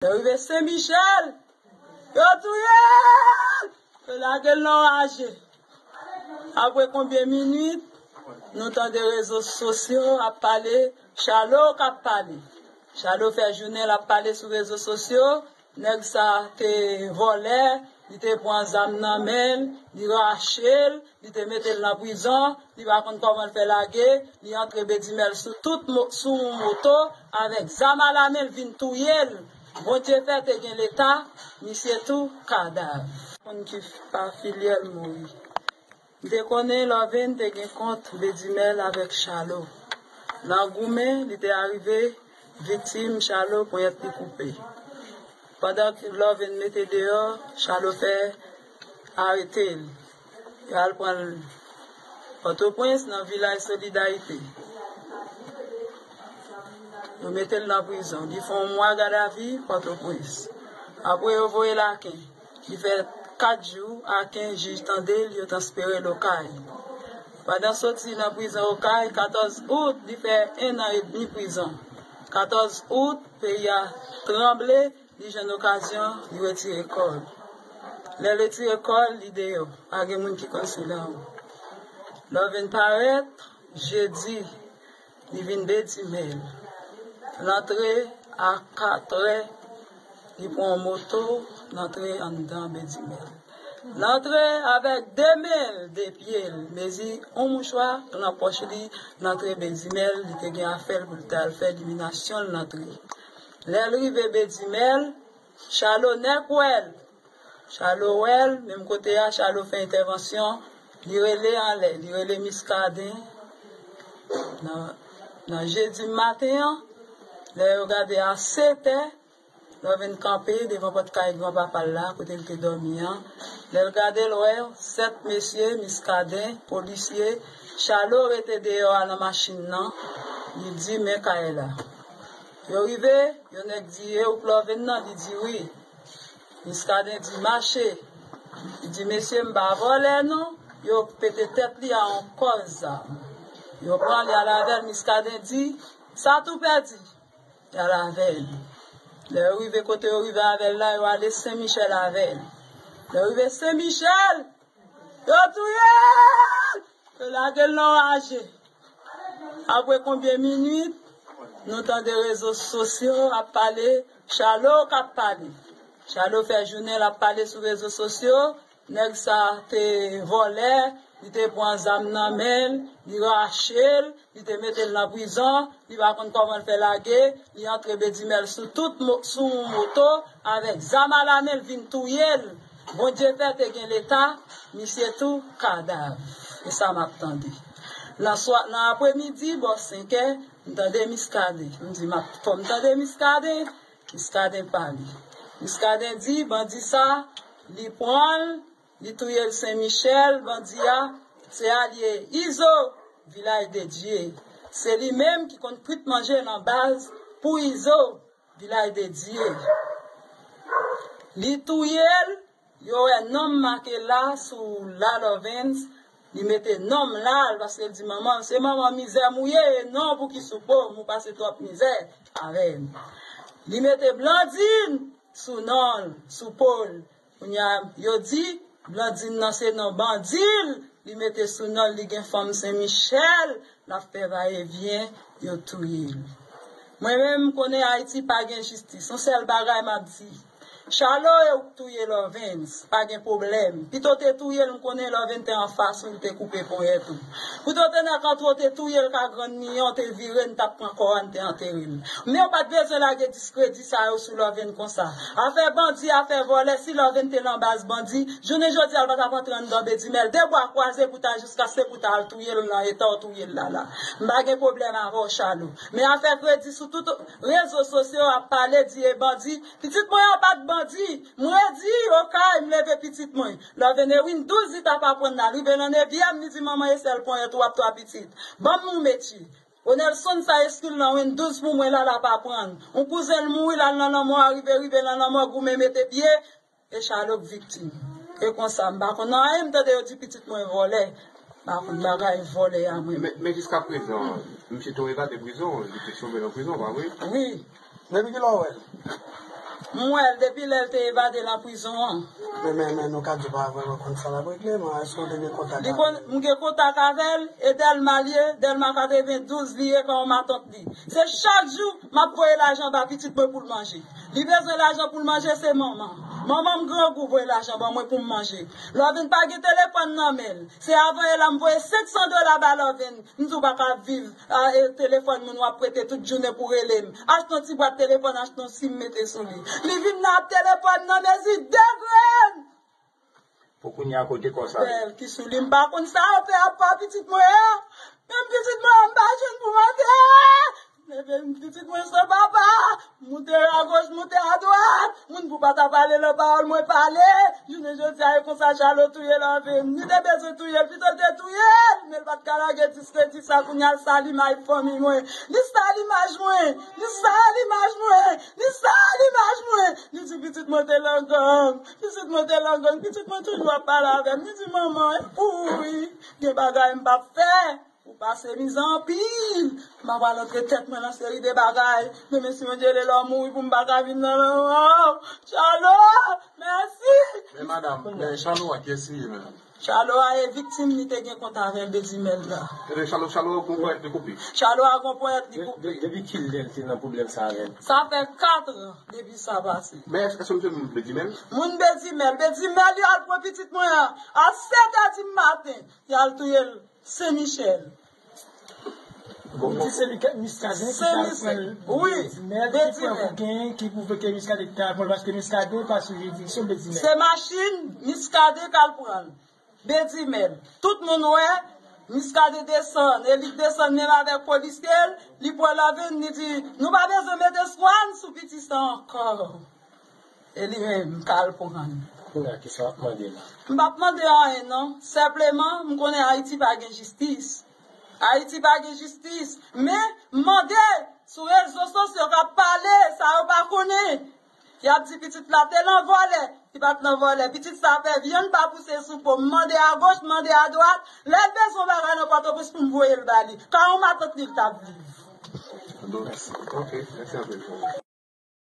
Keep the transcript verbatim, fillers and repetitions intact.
Lè rive Sen Michèl, yo touye l! Yo lage l nan raje. Apre konbyen minit, nou tande rezo sosyo ap pale, Chalo k ap pale. Chalo fè jounen l ap pale sou rezo sosyo, nèg sa te vòlè, li te pran zam nan men l, li rache l, li te mete l nan prizon, li pa konn kòman l fè lage, li antre Bedimèl sou tout mo- sou yon moto, avèk zam alamen l vin touye l. Bondye fè te gen leta, misye tou kadav. Konn ki pa filyè l mouri. M te konnen Lòven te gen kont Bedimèl avèk Chalo. Nan goumen, li te arive viktim Chalo ponyèt li koupe. Pandan ke Lòven mete deyò, Chalo fè arete l. Yo al pran l Pòtoprens nan vilaj Solidarite. Yo mete l nan prizon. Li fè yon mwa gadavi Pòtoprens. Apre yo voye l Aken. Li fè kat jou Aken, jij tande l, yo transfere l Okay. Pandan soti nan prizon Okay, katòz out, li fè en an edmi prizon. Katòz out, peyi a tranble, li jwenn okazyon, li retire kò l. Lè l retire kò l, li deyò. Pa gen moun ki konn si l anwo. Lòven parèt, jedi, li vin Bedimèl. L antre a katrè, li pran yon moto, l antre anndan Bedimèl. L antre avèk de men l, de pye l, mezi yon mouchwa nan pòch li, l antre Bedimèl, li te gen afè l pou l t al fè liminasyon l, l antre. Lè l rive Bedimèl, Chalo nèk wè l. Chalo wè l, menm kote a, Chalo fè entèvansyon, li rele anlè, li rele Miskaden. Nan, nan jedi maten an, lè yo gade a setè, Lòven kanpe devan pòt kay granpapa l la, kote l te dòmi an. Lè l gade l wè, sèt mesye, Miskaden, polisye, Chalo rete deyò a nan machin nan, li di men kay la. Yo rive, yon nèg di e ou k Lòven nan, li di wi. Miskaden di mache. Li di mesye m pa vòlè non, yo pete tèt li a yon kòz zam. Yo pran li al avè l, Miskaden di sa tou pèdi. Y al avè l. Lè yo rive kote yo rive avè l la, yo ale Sen Michèl avè l. Lè yo rive Sen Michèl, yo touye l! Yo lage l nan raje. Apre konbyen minit, nou tande rezo sosyo ap pale, Chalo k ap pale. Chalo fè jounen l ap pale sou rezo sosyo, nèg sa te vòlè, li te pran zam nan men l, li rache l, li te mete l nan prizon, li pa konn kòman l fè lage, li antre Bedimèl sou tout mo- sou yon moto, avèk zam alamen l vin touye l. Bondye fè te gen leta, misye tou kadav. E sa m ap tande. Nan swa, nan apremidi, bò senkè, m tande Miskaden. M di, m ap, fò m tande Miskaden. Miskaden pale. Miskaden di, bandi sa, li pran l, li touye l Sen Michèl, bandi a, se alye Izo, Vilaj de Dye. Se li menm ki konn kwit manje nan baz pou Izo, Vilaj de Dye. Li touye l, yo wè non m make la sou la Lòvens, li mete non m la, paske l di manman, se manman mizè m ou ye, e non pou ki sou po m, ou pase twòp mizè avè m. Li mete Blandin sou non l, sou po l. Kounye a, yo di, Blandin nan se non bandi l, li mete sou non l, li gen fanm Sen Michèl, l ap fè vayevyen, yo touye l. Mwen menm, m konnen Ayiti pa gen jistis. Yon sèl bagay m ap di. Chalo e ou k touye Lòvens, pa gen pwoblèm. Pito te touye l, m konnen Lòvens te anfas ou, li te koupe ponyèt ou. Pito te nan kont ou, te touye l ka grann miyon, te vire, n t ap pran kò a, n te antere l. Men w pa t bezwen lage diskredi sa yo sou Lòvens konsa. Afè bandi, afè vòlè, si Lòvens te nan baz bandi, jounen jodi a, l pa t ap antre anndan Bedimèl. De bwa kwaze pou ta jiskaske pou ta al touye l nan eta w touye l la la. M pa gen pwoblèm avè w, Chalo. Men afè kredi sou tout rezo sosyo ap pale, di e bandi. Pitit mwen an pa t bandi. M redi, okay, m leve pitit mwen. Lòvens e Windouz li t ap aprann la. Rive nan nevyèm, li di manman e sèl ponyèt ou ap twa pitit. Ban m yon metye. Onèlson sa eskil nan Windouz pou mwen la l ap aprann. Yon kouzen l mouri, l al nan lanmò a, rive, rive nan lanmò, goumen mete pye. E Chalo k viktim. E konsa, m pa konn anyen, m tande yo di pitit mwen vòlè. M pa konn bagay vòlè a mwen. Men, men jiska prezan, misye te yon evade prizon, li te chome nan prizon, pa vre? Wi. Depi kilè w wè l? M wè l depi lè l te evade nan prizon an. Men, men, men, nou ka di w pa vrèman konn sa l ap regle, men èske w te gen kontak avè l? Li konn, m gen kontak avè l, e Dèlma l ye, Dèlma katrevendouz li ye, kòm matant li. Se chak jou, m ap voye lajan ba pitit mwen pou l manje. Li bezwen lajan pou l manje, se manman. Manman m grangou voye lajan ban mwen pou m manje. Lè w vin pa gen telefòn nan men l, se avan yè la m voye senk san dola ba Lòvin. M di w pa ka viv, a, e, telefòn moun w ap prete tout jounen pou rele m. Achte yon ti bwat telefòn, achte yon sim mete sou li. Li vin nan ap telefòn nan mezi de grenn. Pou kounye a kote kò sa ye? Bèl ki sou li, m pa konn sa yo fè apa pitit mwen an. Menm pitit mwen an, m pa jwenn pou manje. Leve m pitit mwen san papa. Moute agoch, moute adwat. Moun pou pa ta pale lòt pawòl, mwen pale. Jounen jodi a, e konsa Chalo touye Lòvin. Li te bezwen touye l, pito l te touye l. Men l pa t ka lage diskredi sa, kounye a l sal imaj fanmi mwen. Li sal imaj mwen. Li sal imaj mwen. Li sal imaj mwen. Li di pitit mwen te nan gang. Pitit mwen te nan gang. Pitit mwen toujou ap pale avè m. Li di manman, e pou wi. Gen bagay m p ap fè. Ou pase mizè anpil. M ap al antre tèt mwen nan seri de bagay. Demen si Bondye vle lè w mouri pou m pa ka vin nan, nan, nan. Chalo, mèsi. Men madanm, men Chalo a kiyès li ye menm? Chalo a e viktim li te gen kont avè l Bedimèl la. Ebyen Chalo, Chalo a gon ponyèt li koupe. Chalo a gon ponyèt li koupe. De- de- depi kilè l te nan pwoblèm sa avè l? Sa fè kat an depi sa pase. Men èske, èske misye moun Bedimèl? Moun Bedimèl. Bedimèl yo al pran pitit mwen an a sèt è di maten. Y al touye l. Sen Michèl. Ou di se li ke Miskaden ki t al pran l. Wi, Bedimèl, ki pran kokenn, ki pwouve ke Miskaden ki t al pran l, paske Miskaden pa sou jiridiksyon Bedimèl. Se machin Miskaden k al pran l. Bedimèl. Tout moun wè, Miskaden desann, e li desann menm avèk polisye l, li pran Lòvin, li di, nou pa bezwen mete swan sou piti sa ankò. E li menm k al pran. Kounye a, kisa w ap mande la? M p ap mande anyen non. Senpleman, m konnen Ayiti pa gen jistis. Ayiti pa gen jistis. Men, m mande sou rezo sosyo k ap pale, sa yo pa konnen. Y ap di pitit la te nan vòlè, li pa t nan vòlè. Pitit sa fè vyann pa pouse sou po. M mande agoch, m mande adwat. Lè l bezwen bagay nan Pòtoprens pou m voye l ba li. Ka yon matant li l t ap viv. Ok, mèsi anpil.